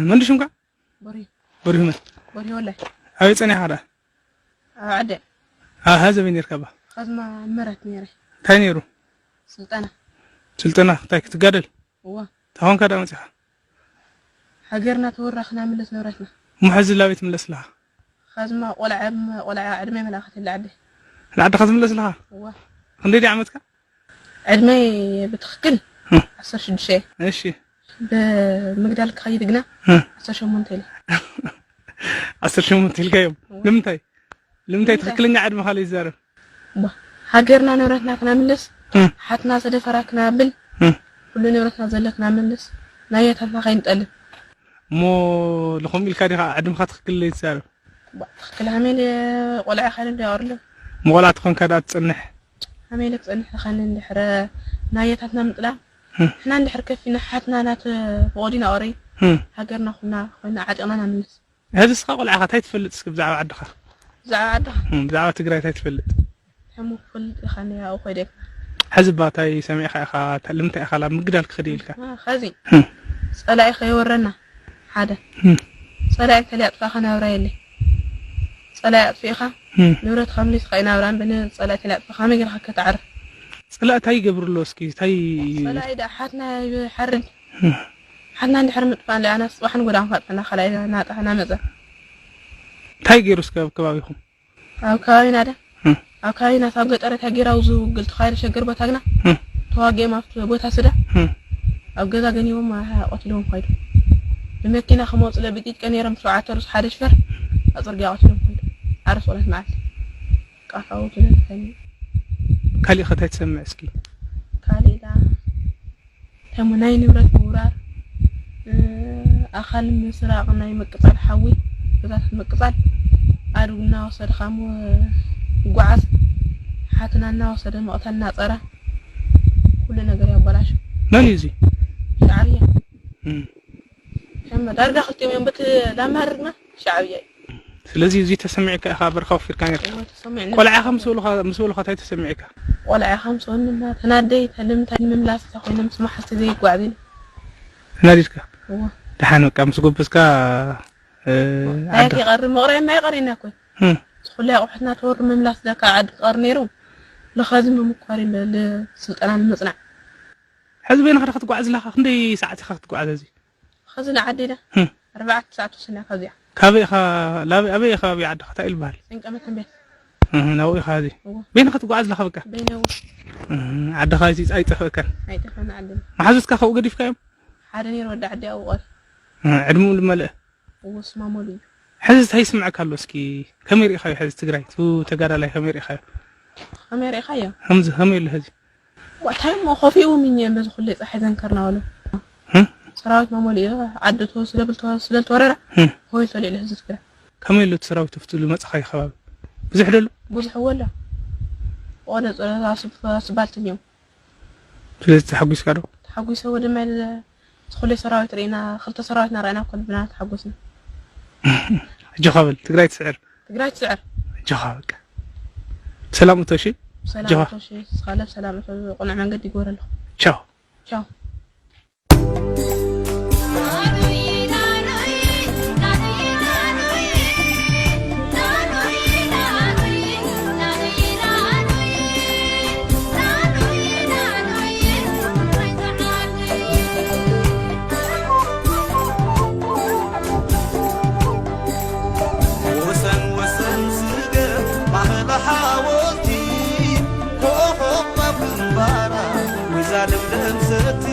መን ሽምካ? በሪሁ። በሪሁ መን? በሪሁ ወላይ። ኣበይ ጸኒሕካ ደኣ? ኣብ ዓደ። ኣሃ፣ ዘበይ ነርካ ባ? ኸዝማ መረት ነይረ። እንታይ ነይሩ? ስልጠና። ስልጠና እንታይ ክትጋደል? እዋ። ተኾንካ ደኣ መጺኻ? ሃገርና ተወራ ክናምልስ ንብረትና። እሞ ሕዚ ላበይ ትምለስ ኣለኻ? ኸዝማ ቆልዓ፣ ቆልዓ ዕድመ መላእኸት ይላ ዓደ። ንዓድኻ ትምለስ ኣለኻ? እዋ። ክንደይ ድዩ ዓመትካ? ዕድመይ ብትኽክል እ። ዓሰርተ ሽዱሽተ እየ። እሺ። ብምግዳል ክኸይድ ግና እ። ዓሰርተ ሸሞንተ ኢለ። ዓሰርተ ሸሞንተ ኢልካዮም? እዋ። ንምንታይ? ንምንታይ ንምንታይ? ትኽክለኛ ዕድመኻ ዘይትዛረብ? እዋ። ሃገርና ንብረትና ክናምልስ፣ እ። ሓትና ዝደፈራ ክናብል፣ እ። ኩሉ ንብረትና ዘሎ ክናምልስ፣ ናይ ኣያታትና ከይንጠልብ። እሞ ልኹም ኢልካ ዲኻ ዕድመኻ ትኽክል ዘይትዛረብ? ትኽክል ሃሜለ ቆልዓ ካለ እንዲ ያወርሎ። መቆልዓ ትኾንካ ደኣ ትጸንሕ? ሃሜለ ክጸንሕ ተኻነ እንድሕረ ናይ ኣያታትና ምጥላም። እ። ንሕና እንድሕር ከፊና ሓትና ናት ፈቆዲና ኦረይ እ። ሃገርና ኩና ኮይና ዓጢቕና ናምልስ። ሕዚ እስኻ ቆልዓ ኢኻ፣ እንታይ ትፈልጥ እስኪ ብዛዕባ ዓድኻ? ብዛዕባ ዓድኻ? እ፣ ብዛዕባ ትግራይ እንታይ ትፈልጥ? ሕሙ ክፈልጥ ኢኻ ነ ያው ኮይደ። ሕዚ እባ እንታይ ሰሚዕካ ኢኻ፣ እንታይ፣ ልምንታይ ኢኻ ላብ ምግዳል ክኸድ ኢልካ? እ፣ ኸዚ እ። ጸላኢ ከይወረና ሓደ። እ። ጸላኢ እንተልያጥፋኻ ናብራ የለ። ጸላኢ ኣጥፊእኻ እ። ንብረትካ ምሊስካ እዩ ናብራ እምበር ንጸላኢ እንተልያጥፋኻ ከመይ ጌርካ ከተዕርፍ? ጸላኢ እንታይ ይገብር ኣሎ እስኪ? እንታይ ጸላኢ ደኣ ሓትና ይሓርድ። እ። ሓትና እንድሕር ምጥፋእ ንለኣና ጽባሕን ጎዳን ፋጥና ካልኣይ ናጣ ናመጸ። እንታይ ገይሩ እስከ ኣብ ከባቢኹም? ኣብ ከባቢና ደ? እ። ኣብ ከባቢና ካብ ገጠር እታ ጌራ ኣብዚ ውግል ተኻይደ ሸገር ቦታ ግና እ። ተዋጊኦም ኣብቲ ቦታ ስዳ እ። ኣብ ገዛ ገኒዎም ኣ-፣ ቀቲልዎም ኳይዱ። ብመኪና ከመውፅለ ብጢጥቀ ነይሮም ሸውዓተ ሩስ ሓደ ሽፈር ኣብ ፅርግያ ቀቲሎም ኳይዱ። ዓርስ ቆለት መዓልቲ። ቃፋው ትለን ተኒ። ካሊእ ኸ እንታይ ትሰምዕ እስኪ? ካሊእ ዳ ተሙ ናይ ንብረት ምውራር፣ እ፣ ኣኻል ምስራቕ፣ ናይ ምቅጻል ሓዊ፣ ገዛታት ምቅጻል፣ ኣድጉ እናወሰደ ካብ ምጉዓዝ፣ ሓትና እናወሰደ ምቕታል እናጸረ፣ ኩሉ ነገር ያበላሹ። መን እዩ እዚ? ሻዕብያ። እም። ከም ዳርጋ ክልቲኦም እዮም፣ በቲ ላማርና ሻዕብያ እዩ። ስለዚ እዚ ተሰሚዕካ ኢኻ በርካ ወፊርካ ነርካ? እወ፣ ተሰሚዕኒ። ቆልዓ ኢኻ ምስ በሉኻ፣ ምስ በሉኻ እንታይ ተሰሚዕካ? ቆልዓ ኢኻ ምስ በሉኒ፣ እና ተናደይ፣ ተልምታይ ንምምላስ እታ ኮይነ ምስ መሓዝተይ ዘይጓዓዝ ኢለ። ተናዲድካ? እወ። ደሓን በቃ ምስ ጎበዝካ፣ እ፣ እንታይ ዓድኻ ይቐሪ? መቕረይ ማይ ቀሪና እኮ። እም። እዚ ኩሉ ኣቑሑትና ተወሩ ምምላስ ደካ ዓዲ ክቐር ነይሩ። ለኸዚ ምምኳር ኢለ፣ ል-፣ ስልጠና ንምጽናዕ። ሕዚ በይንኻ ዲኻ ትጓዓዝ ኣለኻ? ክንደይ ሰዓት ኢኻ ክትጓዓዝ ሕዚ? ኸዚ ንዓዲ ኢለ እም። ኣርባዕተ ሰዓት ወሲና ካብዚኣ። ካበይ ኢኻ፣ ላበይ፣ ኣበይ ከባቢ ዓድኻ? እንታይ ኢሉ በሃል? ሰንቀመ ተንቤን። እህ፣ ናብኡ ኢኻ ሕዚ? እወ። በይንኻ ትጓዓዝ ኣለኻ በቃ? በይነ እወ። እህ፣ ዓድኻ እዚ ኣይጠፍአካን? ኣይጠፍአን ዓዲ። መሓዙትካ ካብኡ ገዲፍካዮም? ሓደ ነይሩ ወዲ ዓዲ ኣብኡ ቀሪ። እህ፣ ዕድሚኡ ዝመልአ? እወ፣ ስማሞሉ እዩ። ሕዚ እንታይ ይስምዐካ ኣሎ እስኪ? ከመይ ርኢኻዮ ሕዚ ትግራይ? እቲ ተጋዳላይ ከመይ ርኢኻዮ? ከመይ ርኢኻዮ? ከምዚ ከመይ ኣሎ ሕዚ? ዋታይ እሞ ከፊኡ ምኘ በዚ ኩሉ ፀሓይ ዘንከርና በሉ። ህም? ሰራዊት መመሊኡ ዓዲ ተወ-፣ ስለ ብልተ-፣ ስለ ዝተወረረ ህም? ሆይ ተልዕሉ ህዝቢ ትግራይ። ከመይ ኣሎ እቲ ሰራዊት ኣብቲ ዝመፅኻዮ ከባቢ? ብዙሕ ደሎ? ብዙሕ እወ ኣሎ። ወደ ጸ-፣ ኣስብ-፣ ኣስባልትን እዮም። ስለዚ ተሓጒስካ ዶ? ተሓጒሰ ወደ ማይ ለ-፣ እዚ ኩሉ ሰራዊት ርኢና፣ ክልተ ሰራዊትና ርኢና እኮ ልብና ተሓጎስና። ኣጆኻ በል፣ ትግራይ ትስዕር። ትግራይ ትስዕር። ኣጆኻ በቃ። ሰላም እቶ እሺ። ሰላም ኣጆኻ። እቶ እሺ። ስኻለብ ሰላም እቶ ቅኑዕ መንገዲ ይግበረልኹም። ቻው። ቻው። ወሰን ወሰን ስገር ማእኸል ሓወልቲ ኮኾብ ኣብ ግንባራ ወይዛ ለምለም ሰቲ